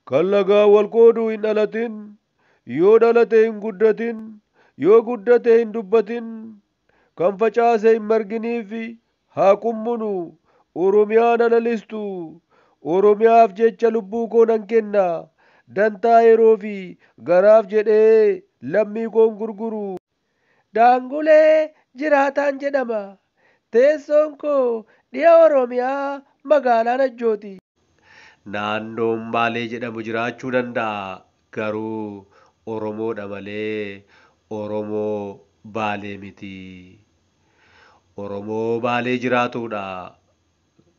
Kan lagaan wal qoodu hin dhalatin, yoo dhalate hin guddatin, yoo guddate hin dubbatin, kan facaase hin marginiif haa qummunu. Oromiyaan alalistu. Oromiyaaf jecha lubbuu koo nan kenna. Dantaa yeroo fi garaaf jedhee lammii koon gurguru. Daangulee Jiraataan jedhama. Teessoon koo dhiha Oromiyaa magaalaa Najjooti. Naannoon Baalee jedhamu jiraachuu danda'a. Garuu Oromoodha malee Oromoo Baalee miti. Oromoo Baalee jiraatudha.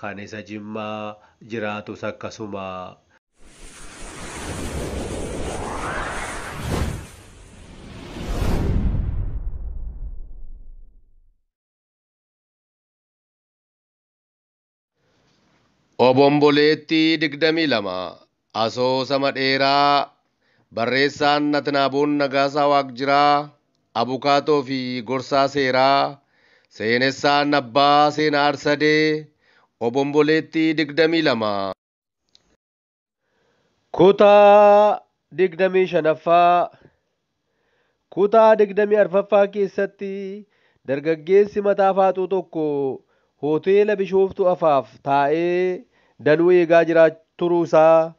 Kan isa Jimmaa jiraatus akkasuma. Obomboleettii 22 Asoosama dheeraa barreessaan Atnaaboon Nagaasaa Waaqjiraa Abukaatoo fi Gorsaa Seeraa Seenessaan Abbaa Seenaa Arsadee Obomboleettii 22. Kutaa 25ffaa. Kutaa 24ffaa keessatti dargaggeessi mataa faaxuu tokko hoteela Bishooftuu afaaf taa'ee Danuu eegaa turuu isaa,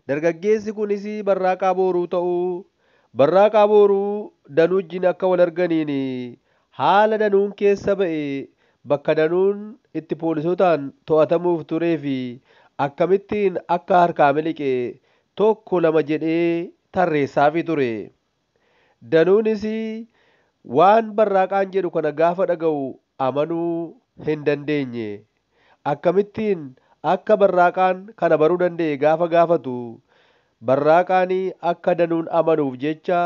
dargaggeessi kunis Barraaqaa Booruu ta'uu, Barraaqaa Booruu Danuu wajjin akka wal arganiin haala Danuun keessa ba'e, bakka Danuun itti poolisootaan to'atamuuf turee fi akkamittiin akka harkaa miliqe tokko lama jedhee tarreessaafii ture. Danuunis waan Barraaqaan jedhu kana gaafa dhaga'u amanuu hin dandeenye. Akkamittiin akka Barraaqaan kana baruu danda'e gaafa gaafatu, Barraaqaan akka Danuun amanuuf jecha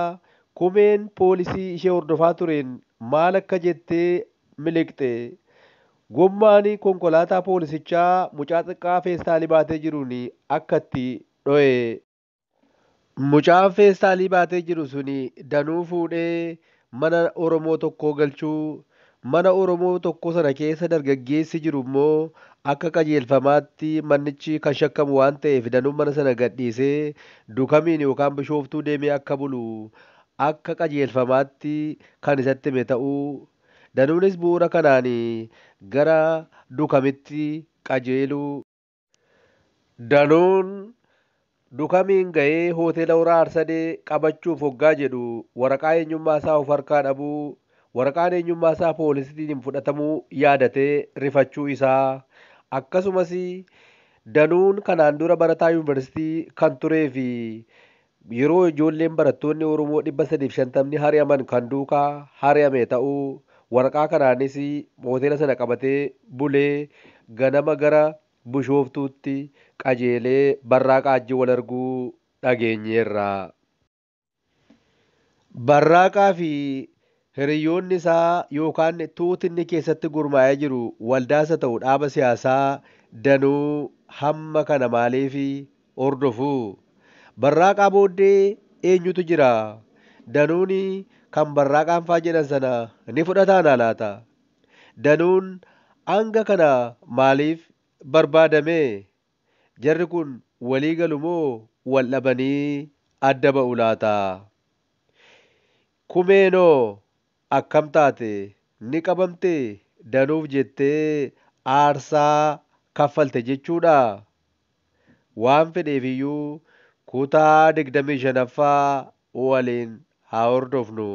Kumeen poolisii ishee hordofaa tureen maal akka jettee miliqxe, gommaan konkolaataa poolisichaa mucaa xiqqaa feestaalii baatee jiruun akka itti dho'e. Mucaan feestaalii baatee jiru sun Danuu fuudhee mana Oromoo tokkoo galchuu, mana Oromoo tokkoo sana keessa dargaggeessi jiru immoo akka qajeelfamaatti mannichi kan shakkamu waan ta'eef Danuun mana sana gadhiisee Dukamiin yookaan Bishooftuu deemee akka bulu akka qajeelfamaatti kan isatti hime ta'uu, Danuunis bu'uura kanaan gara Dukamitti qajeeluu. Danuun Dukamiin ga'ee hoteela Horaa Arsadee qabachuuf hoggaa jedhu waraqaa eenyummaa isaa of harkaa dhabuu, waraqaan eenyummaa isaa poolisiitiin fudhatamuu yaadatee rifachuu isaa, akkasumas Danuun kanaan dura barataa yuunivarsiitii kan turee fi yeroo ijoolleen barattoonni Oromoo 350 hari'aman kan duukaa hari'ame ta'uu, waraqaa kanaanis hoteela sana qabatee bulee ganama gara Bishooftuutti qajeelee Barraaqaa wajjin wal arguu dhageenyeerra. Barraaqaa fi hiriyyoonni isaa yookaan tuutinni keessatti gurmaa'ee jiru waldaas haa ta'u dhaaba siyaasaa Danuu hamma kana maaliif hordofu? Barraaqaa booddee eenyutu jira? Danuun kan Barraaqaan faa jedhan sana ni fudhataanaa laata? Danuun hanga kana maaliif barbaadame? Jarri kun walii galu moo wal dhabanii adda ba'u laata? Kumeenoo akkam taate? Ni qabamte? Danuuf jettee aarsaa kaffalte jechuudhaa? Waan fedheef iyyuu kutaa 25ffaa waliin haa hordofnu.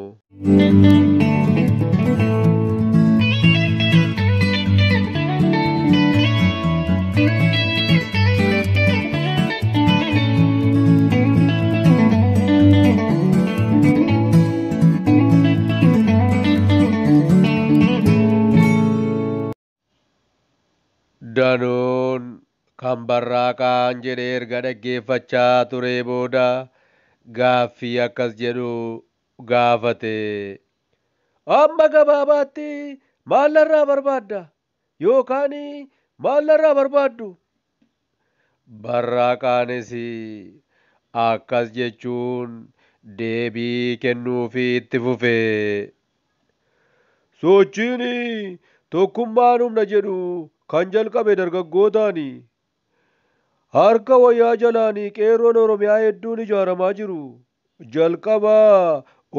Danuun kan Barraaqaan jedhe erga dhaggeeffachaa turee booda gaaffii akkas jedhu gaafate. Amma gabaabaatti maal narraa barbaadda? Yookaan maal narraa barbaaddu? Barraaqaanis akkas jechuun deebii kennuufii itti fufe. Sochiin tokkummaan humna jedhu kan jalqabe dargaggootaani. Harka wayyaa jalaanii qeerroon Oromiyaa hedduun ijaaramaa jiru. Jalqaba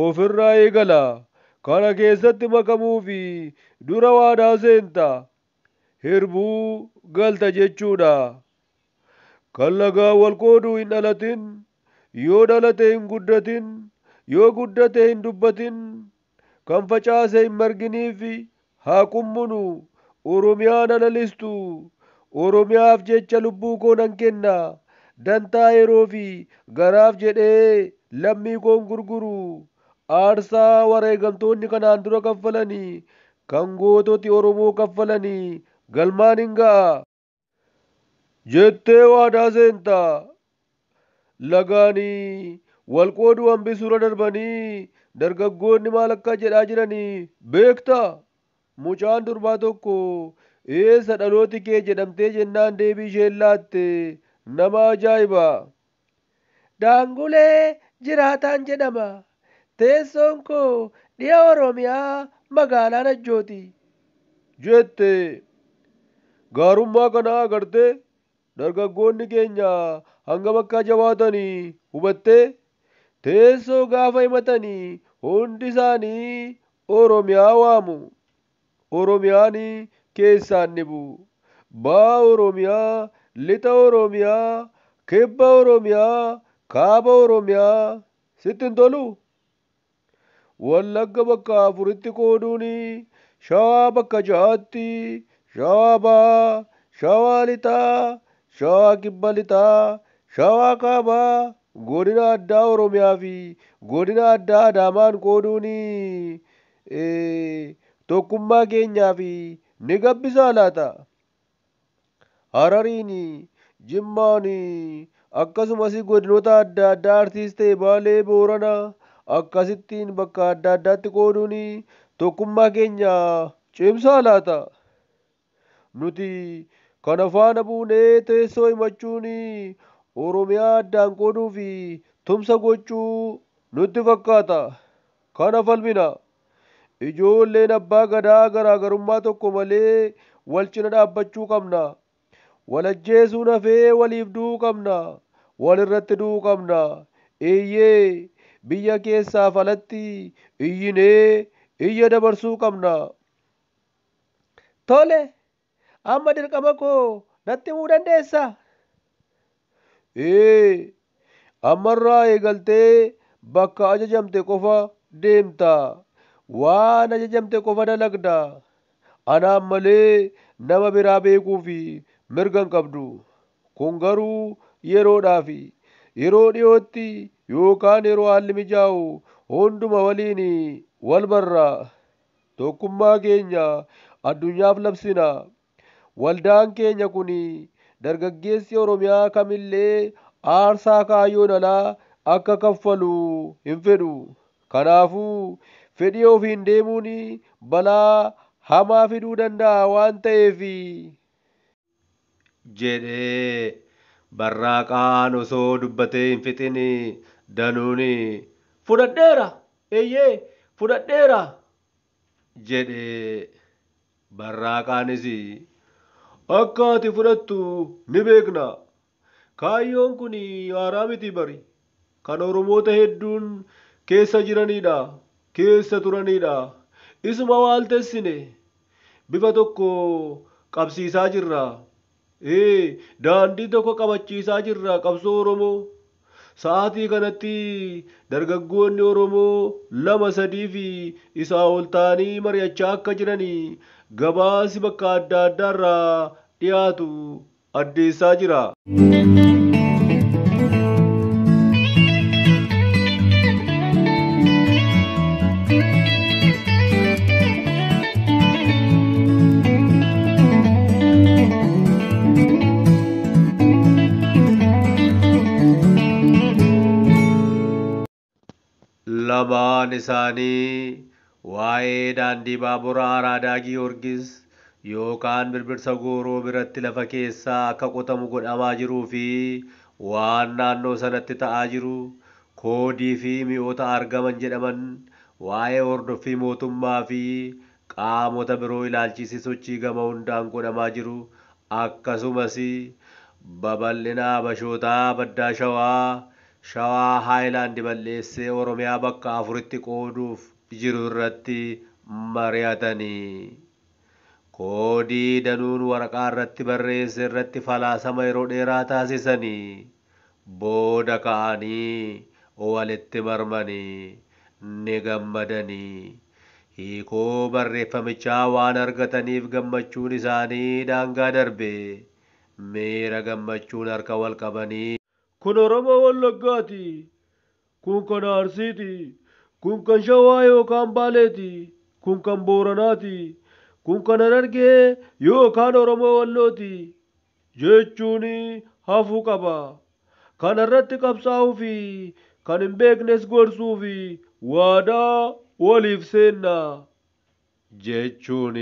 ofirraa eegala. Kana keessatti makamuufi dura waadaa seenta. Hirbuu galta jechuudha. Kan lagaan wal qoodu hin dhalatin, yoo dhalate hin guddatin, yoo guddate hin dubbatin, kan facaase hin marginiif haa qummunu. Oromiyaan alalistu. Oromiyaaf jecha lubbuu koo nan kenna. Dantaa yeroo fi garaaf jedhee lammii koon gurguru. Aarsaa wareegamtoonni kanaan dura kaffalanii, kan goototi Oromoo kaffalanii galmaan hin ga'a. Jettee waadaa seenta. Lagaanii wal qooduu hambisuura darbanii dargaggoonni maal akka jedhaa jiranii beektaa? Mucaan durbaa tokko eessa dhalooti kee jedhamtee jennaan deebii isheen laatte nama ajaa'iba. Daangulee Jiraataan jedhama. Teessoon koo dhiha Oromiyaa magaalaa Najjooti. Jette. Gaarummaa kana agartee dargaggoonni keenya hangam akka jabaatanii hubattee teessoo gaafa himatanii hundi isaanii Oromiyaa waamu. Oromiyaan keessaan dhibu. Baha Oromiyaa, lixa Oromiyaa, kibba Oromiyaa, kaaba Oromiyaa sitti hin tolu? Wallagga bakka afuritti qooduun, Shawaa bakka ja'aatti, Shawaa bahaa, Shawaa lixaa, Shawaa kibba lixaa, Shawaa kaabaa, godina addaa Oromiyaa fi godina addaa Adaamaan qooduun tokkummaa keenyaa fi ni gabbisaa laata? Harariin, Jimmaan, akkasumas godinoota adda addaa Arsiis ta'e Baalee, Boorana akkasittiin bakka adda addaatti qooduun tokkummaa keenya cimsaa laata? Nuti kana faana buunee teessoo himachuun Oromiyaa addaan qooduu fi tumsa gochuu nutti fakkaata. Kana falmina. Ijoolleen abbaa gadaa garaagarummaa tokko malee wal cina dhaabbachuu qabna. Wal ajjeesuun hafee waliif du'uu qabna. Wal irratti du'uu qabna. Eeyyee, biyya keessaaf alatti iyyinee iyya dabarsuu qabna. Tole, amma dirqama koo natti himuu dandeessaa? Ee, ammarraa eegaltee bakka ajajamte qofa deemta. Waan ajajamte qofa dalagda. Anaan malee nama biraa beekuu fi mirga hin qabdu. Kun garuu yeroodhaafi. Yeroo dhiyootti yookaan yeroo haalli mijaa'u hunduma waliin wal barra. Tokkummaa keenya addunyaaf labsina. Waldaan keenya kun dargaggeessi Oromiyaa kamillee aarsaa kaayyoon alaa akka kaffalu hin fedhu. Kanaafuu fedhii ofiin deemuun balaa hamaa fiduu danda'a waan ta'eef. Jedhee Barraaqaan osoo dubbatee hin fixin Danuun fudhadheera, eeyyee fudhadheera jedhee. Barraaqaanis akka ati fudhattu ni beekna. Kaayyoon kun haaraa miti bari. Kan Oromoota hedduun keessa jiranidha, keessa turanidha. Isuma waaltessine bifa tokko qabsiisaa jirra. Ee, daandii tokko qabachiisaa jirra qabsoo Oromoo. Sa'aatii kanatti dargaggoonni Oromoo 2, 3 fi isaa ol ta'anii mari'achaa akka jiranii gabaasi bakka adda addaarraa dhiyaatu addeessaa jira. Lamaan isaanii waa'ee daandii baaburaa Araadaa Giyoorgis yookaan Birbirsa Gooroo biratti lafa keessaa akka qotamu godhamaa jiruu fi waan naannoo sanatti ta'aa jiru, koodii fi mi'oota argaman jedhaman, waa'ee hordoffii mootummaa fi qaamota biroo ilaalchisee sochii gama hundaan godhamaa jiru, akkasumas Babal'ina Habashootaa baddaa Shawaa, Shawaa Haayilaand balleessee Oromiyaa bakka afuritti qooduuf jiru irratti mari'atanii. Koodii danuun waraqaa irratti barreesse irratti falaasama yeroo dheeraa taasisanii booda ka'anii walitti marmanii ni gammadanii. Hiikoo barreeffamichaa waan argataniif gammachuun isaanii daangaa darbe. Miira gammachuun harka wal qabanii. Kun Oromoo Wallaggaati. Kun kan Arsiiti. Kun kan Shawaa yookaan Baaleeti. Kun kan Booranaati. Kun kan Harargee yookaan Oromoo Wallooti. Jechuun hafuu qaba. Kana irratti qabsaa'uu fi kan hin beeknes gorsuu fi waadaa waliif seenna. Jechuun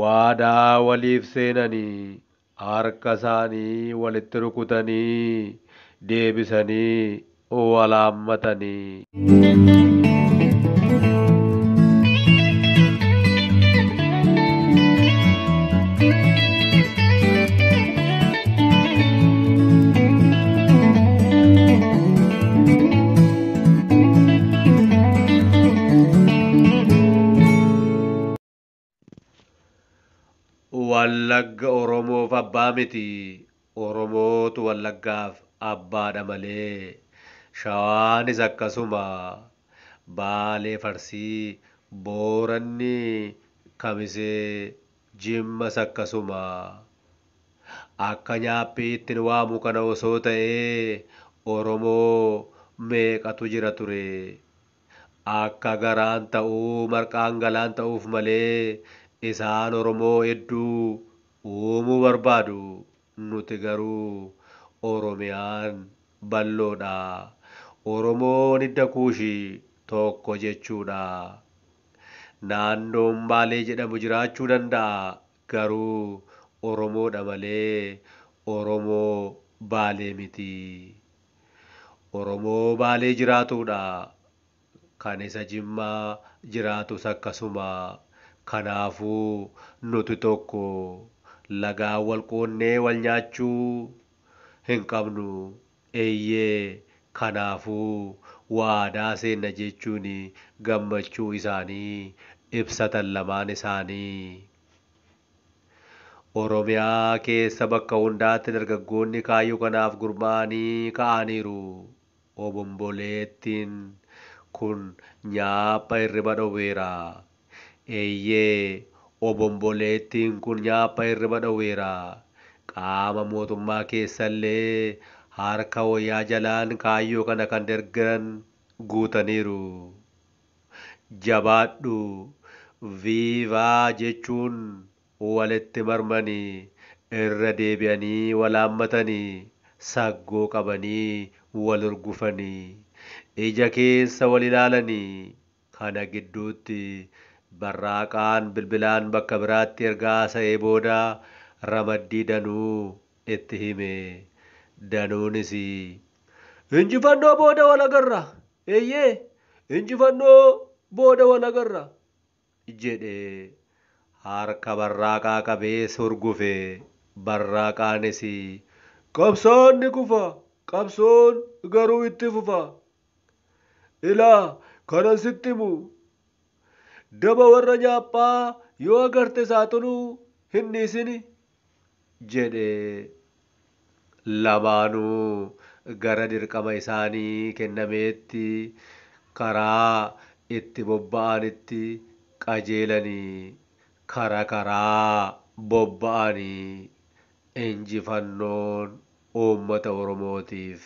waadaa waliif seenanii harka isaanii walitti rukutanii deebisanii walaammatanii. Wallagga Oromoof abbaa miti. Oromootu Wallaggaaf abbaadha malee. Shawaanis akkasuma. Baalee Farsii, Booranni Kamisee, Jimmas akkasuma. Akka nyaaphiitti nu waamu kana osoo ta'ee Oromoo meeqatu jira ture. Akka garaan ta'uu marqaan galaan ta'uuf malee isaan Oromoo hedduu uumuu barbaadu. Nuti garuu Oromiyaan bal'oodha. Oromoon hidda kuushii tokko jechuudha. Naannoon Baalee jedhamu jiraachuu danda'a. Garuu Oromoodha malee Oromoo Baalee miti. Oromoo Baalee jiraatudha. Kan isa Jimmaa jiraatus akkasuma. Kanaafuu nuti tokko lagaan wal qoonnee wal nyaachuu hin qabnu. Eeyyee kanaafuu waadaa seenna jechuun gammachuu isaanii ibsatan lamaan isaanii. Oromiyaa keessa bakka hundaatti dargaggoonni kaayyoo kanaaf gurmaa'anii ka'aniiru. Obomboleettiin kun nyaapha hirriba dhowweera. Eeyyee obomboleettiin kun nyaapha hirriba dhowweera. Qaama mootummaa keessallee harka wayyaa jalaan kaayyoo kana kan deeggaran guutaniiru. Jabaadhu viivaa jechuun walitti marmanii irra deebi'anii wal haammatanii saggoo qabanii wal hurgufanii ija keessa wal ilaalanii kana gidduutti barraaqaan bilbilaan bakka biraatti erga haasa'ee booda ramaddii Danuu itti hime. Danuunis injifannoo booda wal agarra, eeyyee injifannoo booda wal agarra jedhe. Harka barraaqaa qabee hurgufe. Barraaqaanis qabsoon ni kufa, qabsoon garuu itti fufa. Ilaa kana sitti himu, daba warra nyaaphaa yoo agarte saaxiluu hin dhiisini jedhe. Lamaanuu gara dirqama isaanii kennameetti karaa itti bobba'anitti qajeelanii karaa karaa bobba'anii injifannoon uummata Oromootiif.